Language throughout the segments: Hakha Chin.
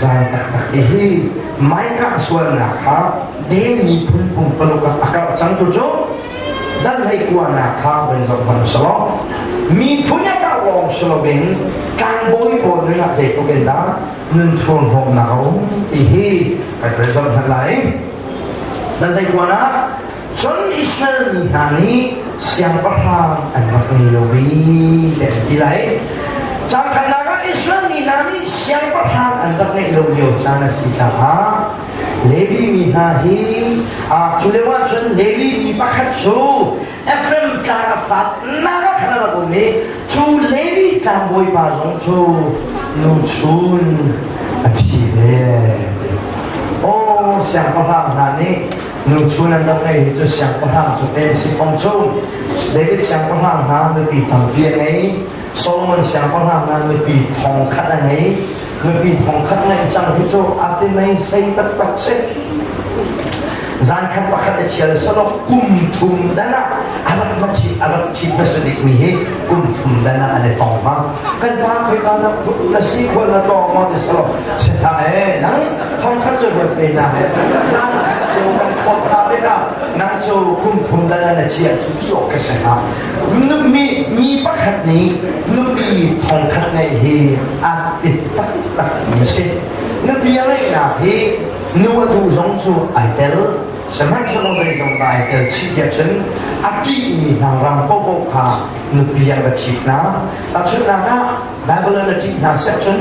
zungzal taktak ti hi Micah sualnak kha Den miphun pumpaluk ah a karh cang tu cu dal hlei kuanak kha van zoh hmanh selaw miphun a karh lawng si loin tlangbawi pawl nun ah zeitluk in dah nun thurhnawmnak a um ti hi kan rel zoh hmanh lai. Dal hlei kuanak cun Israel mi hna nih siangpahrang an rak ngei lo i ti an ti lai. Caan khatnak ah Israel mi hna nih siangpahrang an rak ngeih lo lio caan a si caah Levi mi hna hi cu lio ah cun Levi mi pakhat cu Ephraim tlang a hlat nak ah khan a rak um i cu Levi tlangbawi pa zong cu nuchun a ṭhi ve. Aw siangpahrang hna nih nuchun an rak ngei hi cu siangpahrang cu pen si fong cu David siangpahrang hna nupi tampi a ngei. Solomon siangpahrang hna nupi thong khat a ngei. Nupi thong khat ngeih cang hi cu a ti mei sei taktak si. Zan khat pakhat a thial salok kum thum dan ah a rak va ṭhit a rak ṭhit hmasa bikmi hi kum thum dan ah an i tong ma. Kan pa khoika na na si khual na tong ma ti salok sethang e nang thong khat cu ruat ve na he zan khat cu kan khawt ta ve ka nang cu kum thum dan ah na chia cu ti awk ka si hnga. Mi mi pakhat nih nupi thong khat ngeih hi a ti taktak mi a si. Nupi a ngeihnak hi nu a duh zong cu ai tel, sihmanhsehlaw zeizong dah ai tel chih tiah cun a ṭihmi hna ram paohpaoh kha nupi an va ṭhit hna. Tahchunhnak ah Babylon a ṭih hna seh cun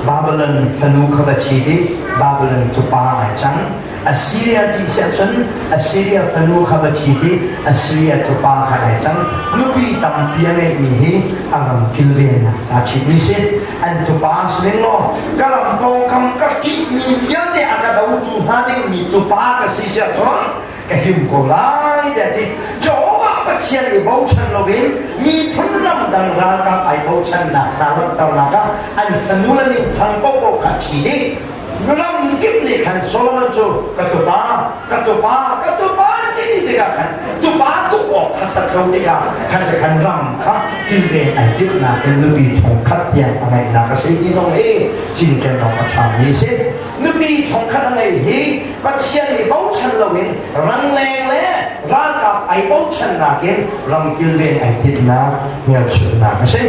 Babylon fanu kha va ṭhit i Babylon tupa ai cang. Assyria ti si ahcun Assyria fanu kha va ṭhit i Assyria tupa kha ai cang. Nupi tampi a ngeihmi hi a ram kilvennak ca ṭhitmi si. An tupa si ning law ka ram pawngkam ka ṭihmi vialte a ka dotu hnga dingmi tupa ka si si ahcun ka him ko lai tiah ti. Jehovah Pathian i bochan loin miphun ramdang ralkap ai bochannak hna langhternak ah an fanu le minthang paohpaoh kha ṭhi dih. Ram kip nih khan Solomon cu ka tupa, ka tupa, ka tupa ti ni tikah khan tupa tuk awk kha chat lo tikah khan khan ram kha kilven ai timhnak in nupi thong khat tiang a ngeihnak a si ti zong hi cinken awk a ṭhami a si. Nupi thong khat a ngei hi Pathian i bochan loin rangleng le ralkap ai bochannak in ram kilven ai tinhnak hmelchunhnak a si.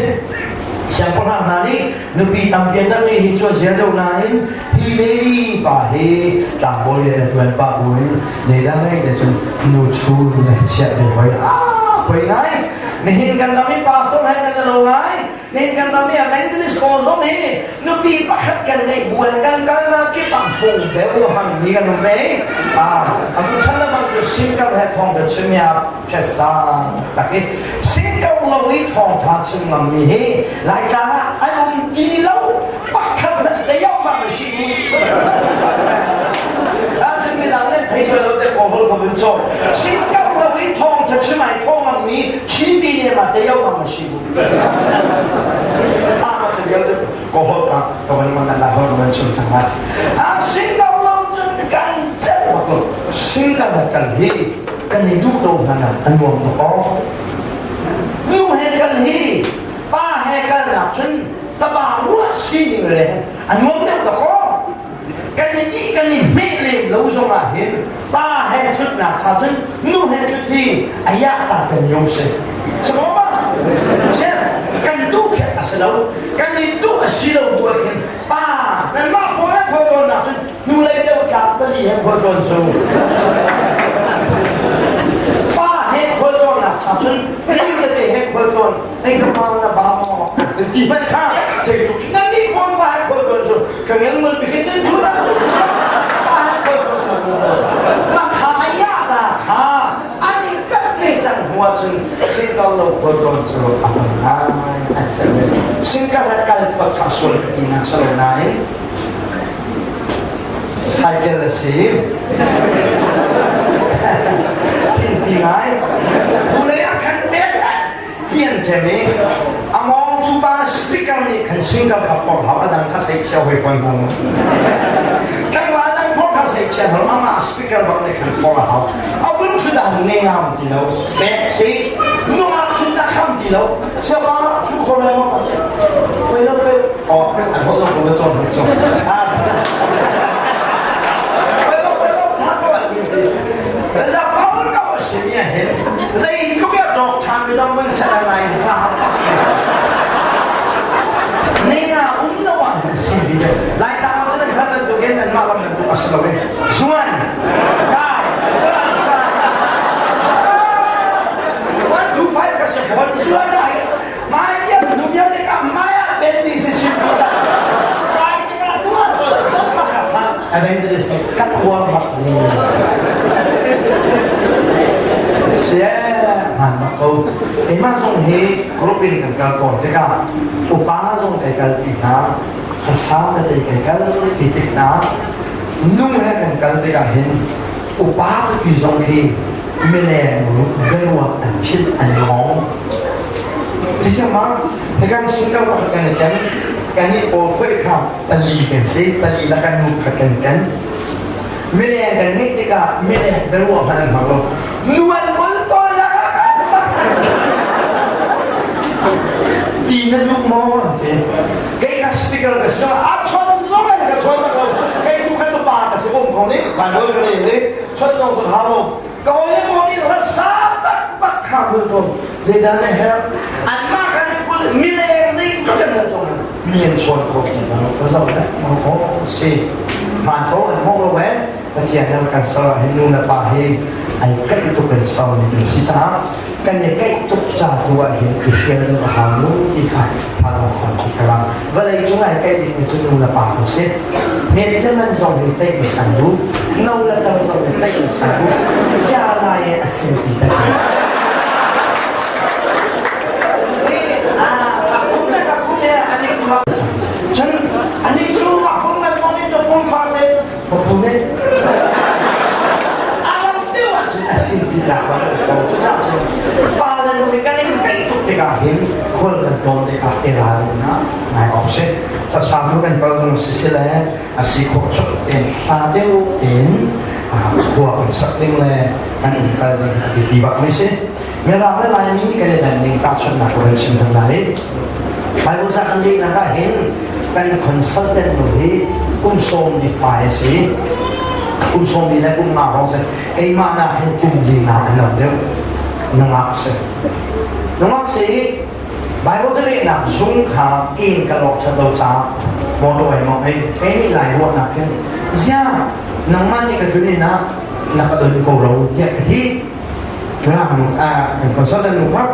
Siangpahrang hna nih nupi tampi an rak ngei hi cu a zia deuh nain hi Levi pa hi tlangbawi rian a ṭuan pah buin zeidah ngei te cun nu chun le chiah ve hoi ah poi ngai nihin kan ram i pastor he kan lo ngai nihin kan ram i evangelist pawl zong hi nupi pakhat kan ngeih buan kan kalnak kip ah hung beu hang mi kan um ve ah atu chan le bang cu single he thawng ka chim ya Kesa tak i singkau lo i thawngtha chim ngammi hi Laitlang ah an um ti lo pakhat hmanh te yau ma ka si mu Ahcun midang nih thei lo te ko hol ko vun caw singkau lo i thawngtha chim ai thawng ngammi Chinpi ne ma te yau ma ma si mu Ah ma cun yau ko hol ka ka van man la hol man chim chang lai Ah singkau lo cun kan cel bak lo singkau kan hi Kan i duh lo hmanh ah a nuam tuk aw. Nu he kal hi pa he kalnak cun taba ruah sining le a nuam deuh tuk aw. Kan i ih kan i hmeh lem lo zong ah hin pa he ṭhutnak cha cun nu he ṭhut hi a yah ta kan yo si. Samaw kan duh khe a si lo. Kan i duh a si lo tu ah khin pa nanmah pawl he khualtlawnnak cun hnulei deuh tlak pali he khualtlawn cu pa he khualtlawnnak cha cun nu tete he khualtlawn ei ka pa na ba maw ti hmanh kha zeitluk cu nan nih kawn pa he khualtlawn cu ka ngel bikin nan thu la pa he khualtlawn cu ma kha ya ta kha an i kat ve cang hnu ahcun singkal lo khualtlawn cu a hman ngai an cel singkal he kal phot kha sual ka ti nak salo nain Cycle a si. Sinpi ngai. Vulei ah khan pek pian ṭem i a mawngtu pa speaker nih khan single kha phor hau a dang kha sei chia hoi koi hmang. Tlangval dang phor kha sei chia hol amah speaker bak nih khan phor a hau. A vun ṭhut ah ngam ti lo. Pek si. Nungak chun ta kham ti lo. Siapa ṭhu kho le maw? Pei lo pei. Oh, an ho zong ko cawn cawn. biapi deuh. Laitlang ah cun an kal bantukin nanmah ram bantuk a si lo i zuan kai zuan kai 1 2 5 ka si fawn zuan kai mai tiang hnu vialte tikah mai ah ben ni si sim kai tikah tuah evangelist kan uar bak ni sia hman bak ko. Keimah zong hi group in kan kal tawn tikah upa zong kai kal pi hna, hlasa tete kai kal pi tik hna. Nu he kan kal tikah hin upa pipi zong khi mileng beruak an philh an ngong. Sisama hekan single pakhat kan i ken, kan i pawl phuai kha pali kan si, pali la kan nu pakhat kan i ken. Mileng kan ngeih tikah mileng beruak hmanh an hmang lo. Nuan bol tawn la ti na duh maw an ti. Kei ka speaker ka si a chon zong an ka chon bak lo. Kei tu kha tu pa ka si um ko nih Bible ka rel i chon zong ka hau lo. Ka hawi le nih rasa bak bak kha bul tawn. Zeidah na herh? Anmah kan kul mileng zei kan la zong mi an chawn ko ti na ka zoh le ma ko si. Hmaan ko an hmong lo eh. Pathian nih kan ser ah hin nu le pa hi ai kaih tuk in sermi kan si caah kan i kaih tuk ca tu ah hin i hrial ding a hau lo ti kha thazaang tampi ka la. Vawlei cung ai kaih dingmi cu nu le pa kan si. Hmet le man zong hi teih in san u, no le tar zong hi teih in san u. Zia lai i a sin ti ta. Cun ani cu a pum le pum in pum far le Papu nih a lam deuh ahcun a sin ti lak ah kan ko. Cucaah cun pa le nu hi kan in kaih tuk tikah hin khual kan tlawn tikah i ralrinnak ngai awk si. Tlasam nu kan kal zong sisile a si khawh chuk tein hla deuh tein khua kan sak ding le kan um kal ding a biapi bak mi si. Mirang le Laimi kan i dan ning tahchunhnak ka van chim hna lai. Bible ca kan lehnak ah hin kan consultant nu hi kum sawm ni fai a si. Kum sawm ni le kum nga hrawng si. Keimah nak hin kum li nga an lo deuh. Nungak si. Nungak si Bible ca lehnak zung kha inn ka lawk ṭhat lo caah motor ai mong hei kei nih lai ruahnak hin zia nangmah nih ka tlun inn ah na ka don ko lo tiah ka ti. Nungak kan consultant nu kha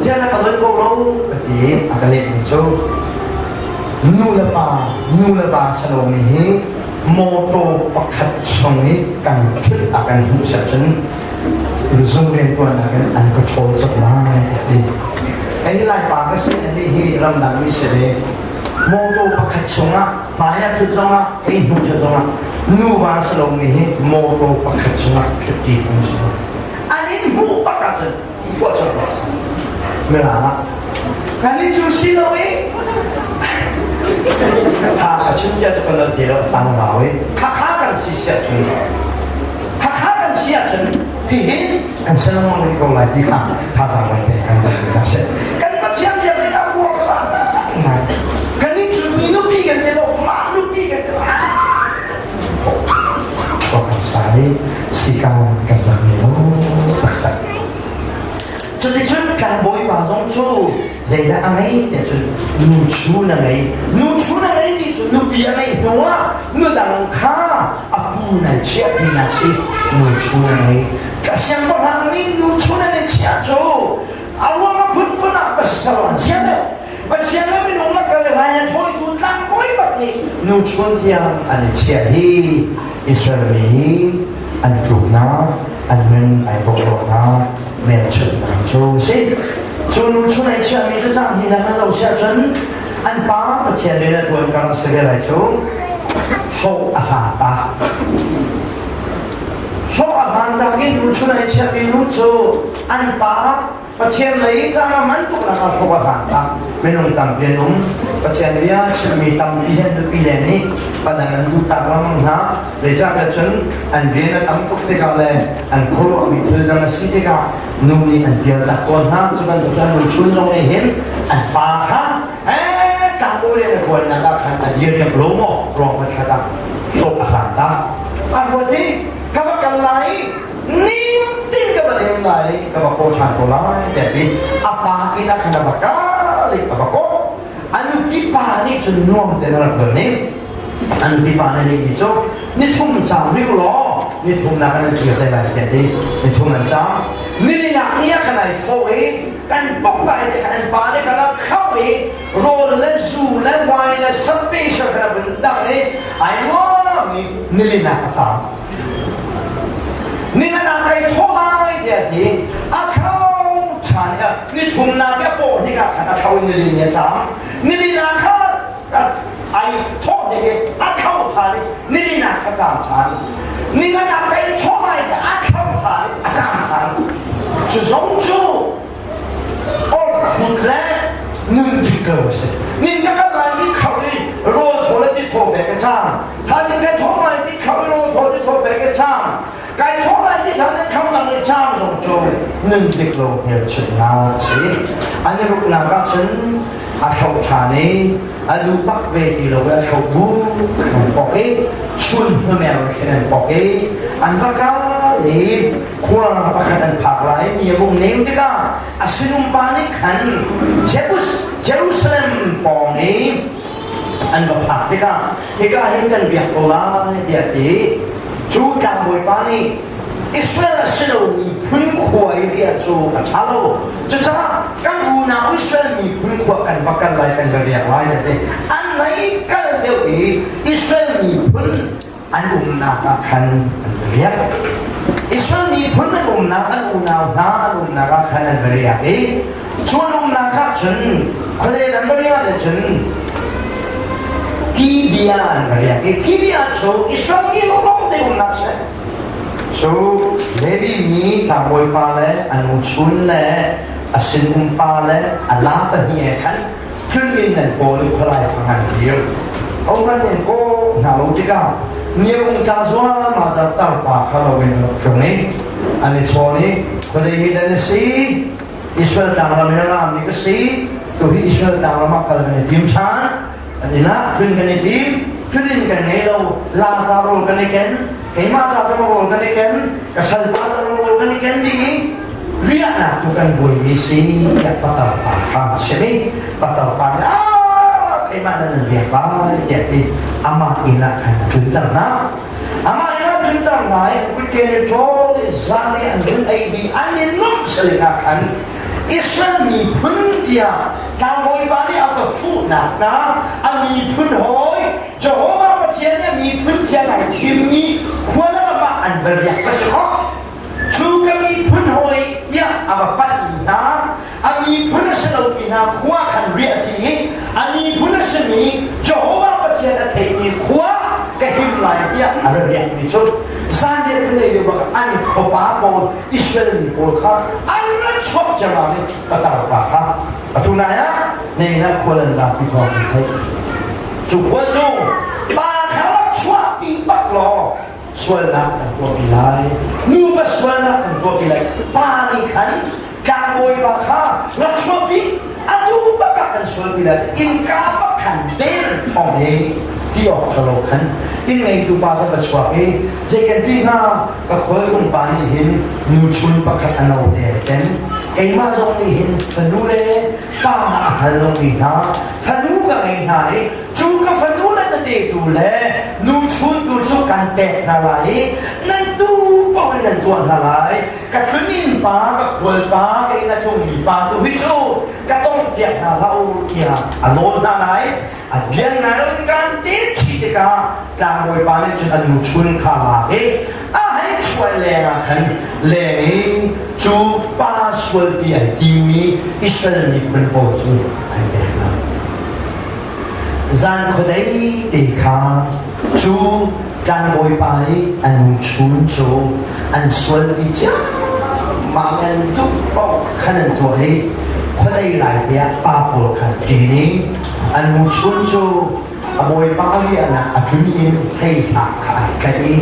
tiah na ka don ko lo ka ti. A ka lehmi cu nu le pa nu le va salomi hi mawtaw pakhat chung i kan ṭhut a kan hmuh siah cun zung rianṭuannak in an ka ṭhawl cawk lai a ti. Kei Laipa ka si, anih hi ramdang mi si ve. Mawtaw pakhat chungah hmai ah ṭhut zongah kei hnu ṭhut zongah nuva salomi hi mawtaw pakhat chungah ṭhutṭi phung si. An in hmuh bak ahcun tuah colh ko a si. Mirang ah kan in cu si lo i tha a chim cia cu kan ti lo cang rau i khakha kan si siah cun khakha kan si ahcun hihi kan si lengmang rih ko lai ti kha thazaang lai pe kan kan si kan Pathian bia nih a ruak ngai kan in cu mi nupi kan ti lo mah nupi kan ti lo kan sai sikan kan rak ngei lo taktak. Cuticun kan bawipa zong cu zeidah a ngei tiah cun nu chu na ngei. Nu chu na ngei ti cu nupi a ngeih hnuah nu dang kha a pu nai chiah ti na si nu chu na ngei. Ka siangpahrang nih nu chu na ni chiah cu a ruang a phunphun ah ka sal a zia deuh. Pathian le minung lakah le rai a thawitu tlangbawi bak nih nu chun tiang an i chiah hi Israel mi hi an tluknak, an nun ai bawkrawknak hmelchunhnak cu a si. Cu nu chung ai chiahmi cu cang hi dang an lo siah cun an pa Pathian rian a ṭuan kar a si ve lai cu hlawh a hla ta. Hlawh a hlan tak i nu chung ai chiahmi nu cu an pa Pathian lei caah man tuk nak ah thawk a hlan tak. Minung tampi an um. Pathian bia chimmi tampi he nupi le nih padang an duh tak lengmang hna. Zeicahtiah cun an rian a tam tuk tikah le an khuaruahmi thil dang a si tikah nu nih an pial tak tawn hna. Cu bantuk cun nu chun zong nih hin an pa kha eh tlangbawi rian a ṭuannak ah khan a dir riam lo maw ruang khat ah hlawh a hlan ta. A ruat i ka va kal lai i nitin ka va leng lai ka va kaw ṭhan ko lai tiah ti a pa inn ah khan a va kal i a va kawh. A nupi pa nih cun nuam tein a rak don i. An pipa nih lehmi cu nithum caam rih u law nithumnak an kir te lai tiah ti. Nithum an caam. Nilinak ni ah khan ai thawh i kan pok lai te khan an pa nih khan a khauh i rawl le zu le wine le special khan a vun dang i ai nuam i nilinak a caam. Ninganak kai thawh lai tiah ti. A tho ṭhan i nithumnak i a pawh hnik ah khan a tho i nilin ni a caam. Nilinak kha ai thawh dik i a tho ṭhan i nilinak kha caam ṭhan. Ninganak kai thawh lai ti a tho ṭhan i a caam ṭhan. Cu zong cu orkhut le nun dik lo a si. Nin ka kal lai ni kho i rawl thaw le ti thaw bek ka caam. Thaizing kai thawh lai ni kho i rawl thaw ti thaw bek ka caam. Kai thawh lai ti than in kham lang i caam zong cu nun dik lo hmelchunhnak a si. An i ruknak ah cun a hloh ṭhan i a duh bak ve ti lo i a hloh bu an pok i chun hnumer khin an pok i an va kal i khua pakhat an phak lai mi a vung nem tikah a sinum pa nih khan Jebus Jerusalem pawng i an va phak tikah hika hin kan biak ko lai tiah a ti. Cu tlangbawipa nih Israel a si lomi phun khua i riah cu a ṭha lo. Cucaah kan unau Israel miphun khua kan va kal lai kan va riak lai na ti. An lei kal deuh i Israel miphun an umnak ah khan an va riak. Israel miphun an umnak an unau hna an umnak ah khan an va riak i cu an umnak ah cun khuazei an va riak ahcun Gibeah an va riak i Gibeah cu Israel mi lawng te umnak si. Cu Levi mi tlangbawipa le a nuchun le a sinumpa le a la pahnih he khan tlun in an kawl i khualai fang an dir. Oman in kaw hna lo tikah niung tla zuam ah tarpa kha lo in rak tlung i an i chawn i khuazei mi dah na si? Israel tlangram in a rami ka si. Tuhi Israel tlangram ah kal kan i tim ṭhan. Kan i lak tlun kan i tim. Tlun in kan ngei lo. La ca rawl kan i ken. Keimah ca zong rawl kan i ken. Ka salpa ca rawl kan i ken dih i riahnak tu kan buaimi si tiah patar pa kha a chim i patar pa nih ah keimah nan riak lai tiah ti amah inn ah khan a tlunter hna amah inn ah tlunter hna i kutke ni ṭawl i zan i an vun ei dih an i nuamh salik ah khan Israel miphun tiah tlangbawipa nih a va fuhnak hna a miphun hawi Jehovah Pathian nih a miphun thiang ai thimmi khua le ram ah an va riak va si khawh Cu ka miphun hawi tiah a va palhmi hna, a miphun a si lomi hna khua khan riah ṭi i a miphun a simi Jehovah Pathian a theimi khua ka him lai tiah a ra riakmi cu zanriat an ei lio bak an khuapa pawl Israel mi pawl kha an ra chuak ciammam i patar pa kha atu nai ah nei na khual an ra ti thawng an theih. Cu khua cu pa kha rak chuahpi bak law sualnak kan tuahpi lai nupa sualnak kan tuahpi lai pa nih khan tlangbawipa kha rak chuahpi atu bak ah kan sualpi lai innka bak khan del thawng i ti awk ṭhalo khan inn ngeitu pa cu va chuak i zei kan ti hnga ka khualtung pa nih hin nuchun pakhat a no te a ken keimah zong nih hin fanu le pa a hngal lomi hna fanu ka ngei hna i Cu ka fanu le tete tu le nu chun tu cu kan pek hna lai i nan tu paoh in nan tuah hna lai. Ka tluninn pa, ka khual pa, ka inn a tlungmi pa tu hi cu ka tongpiak hna hlah u tiah a nawl hna lai. A bian ngai loin kan te chih tikah tlangbawi pa nih cun an nu chun kha lak i a hei chuah leng ah khan leng i cu pa sualpi ai timi Israel miphun pawl cu an pek hna. Zan khuadei te kha cu tlangbawipa i an chun cu an sualpi ciammam in an duh paoh khan an tuah i khuadei lai te ah pa pawl kha an ṭin i an nu chun cu a bawipa riahnak a tlun in hlei-hlak kha ai tlaih i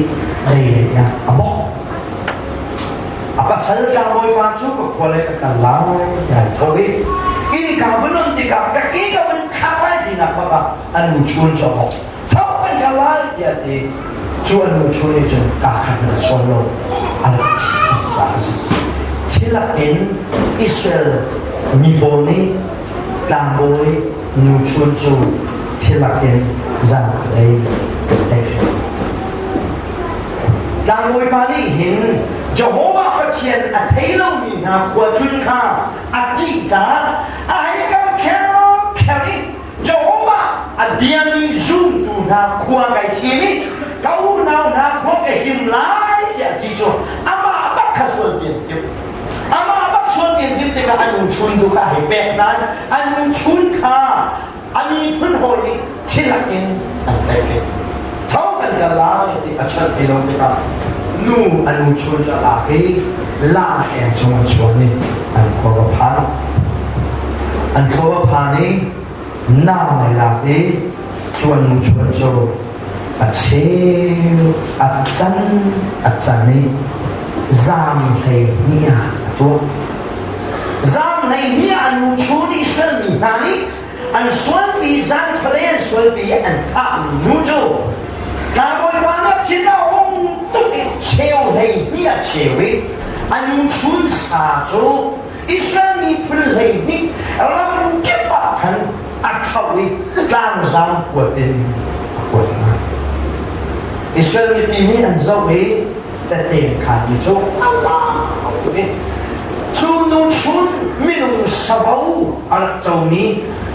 lei lei ah a bawk. A pasal tlangbawipa cu ka khua lei ka kal lai tiah an thawh i innka vun um tikah ka ke ka vun thlak lai tinak bak ah an nu chun cu a bawk. Tho kan kal lai tiah a ti. Cu an nu chun nih cun kaa khat in a chawn lo. A rak thi cang caah a si. Thilak in Israel mi pawl nih tlangbawi nu chun cu thilak in zan a ei. Tlangbawipa nih hin Jehovah Pathian a thei lomi hna khua tlun kha a ṭih caah a hei kam kher i Jehovah a biami zumtu hna khua kai thim i ka unau hna khua ka him lai tiah ti cu amah bak kha sual pian timh. Amah bak sual pian timh tikah a nu chun tu kha a hei pek nain a nu chun kha a miphun hawi nih thilak in an tlaih ve. Tho kan kal lai ti a chanh ti lo tikah nu a nu chun cu a lak i la eng cung an chuan i an khua va phan. An khua va phan i na mai lak i cu an nu chuan cu a cheu a can a can i zam hlei hnih ah a tuah. Zam hlei hnih ah a nu chun Israel mi hna nih an sualpi zan khuadei an sualpi i an thahmi nu cu tlangbawipa nih thin a hung tuk i cheu hlei hnih ah cheu i a nu chun sa cu Israel miphun 12 ram kip ah khan a ṭho i tlangzam kuat in a kuat hna. Israel mipi nih an zoh i tete khanmi cu a lau tuk i cu nu chun minung savo a rak comi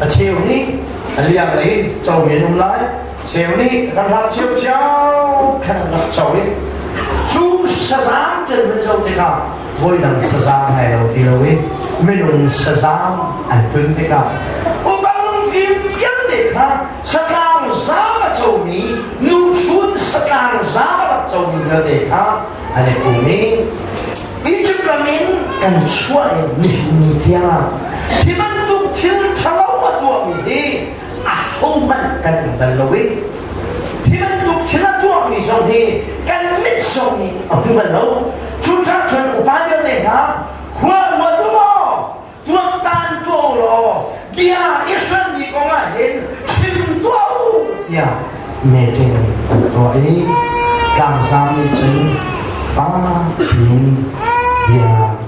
a cheu nih a liang lei comi an um lai cheu nih kan rak cio khan an rak co i cu sazam cu an hun zoh tikah voidang sazam ngai lo ti lo i minung sazam an tun tikah upa lungfim vialte kha satlang zam a comi nuchun satlang zam a rak comi vialte kha an i pum i Egypt ram in kan chuah in nihin ni tiang hi bantuk thil ṭhalo a tuahmi hi ahohmanh kan um bal lo i hi bantuk thil a tuahmi zong hi kan mit zong nih a hmu bal lo. Cucaah cun upa vialte hna khua ruat u maw tuaktan tuah u law bia Israel mi kong ah hin chim tuah u tiah meeting an tuah i tlangzam nih cun fak piin bia.